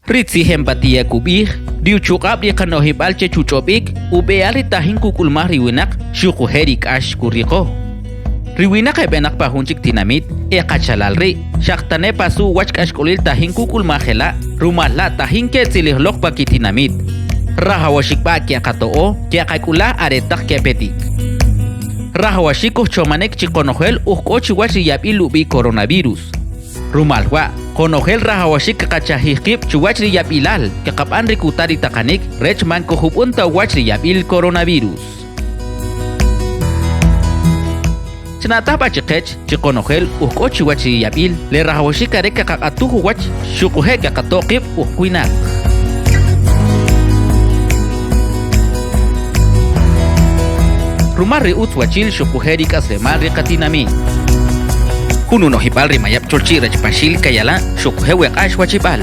Ri tzij empatía kub'ij, ri uchuq'ab' ri qano'jib'al chech uch'ob'ik ub'e'al ri tajin kuk'ulmaj ri winaq xuquje' ri k'ax kuriqo. Ri winaq e b'enaq pa jun chik tinamit e qachalal ri', xaq tane' pa su uwach k'axk'olil tajin kuk'ulmaj jela', rumal la' tajin ke'tzilij loq pa kitinamit. Rajawaxik b'a' ke'qato'o, ke'qak'ulaj are taq ke'petik. Rajawaxik kujchomanik chi qonojel uj k'o chiwach ri yab'il ub'i' coronavirus. Rumal wa', qonojel rajawaxik kqachajij qib' chuwach ri yab'ilal, kqab'an ri kuta ri taqanik rech man kujub'un ta uwach ri yab'il coronavirus. Chna'taj b'a' chiqech chi qonojel uj k'o chiwach ri yab'il, le rajawaxik are kaqaq'atuj uwach xuquje' kaqato' qib' uj winaq. Rumal ri utz wachil xuquje' ri k'aslemal ri qatinamit. Jun unojib'al ri mayab' cholchi' rech Paxil Kayala' xuquje' we k'ax wachib'al.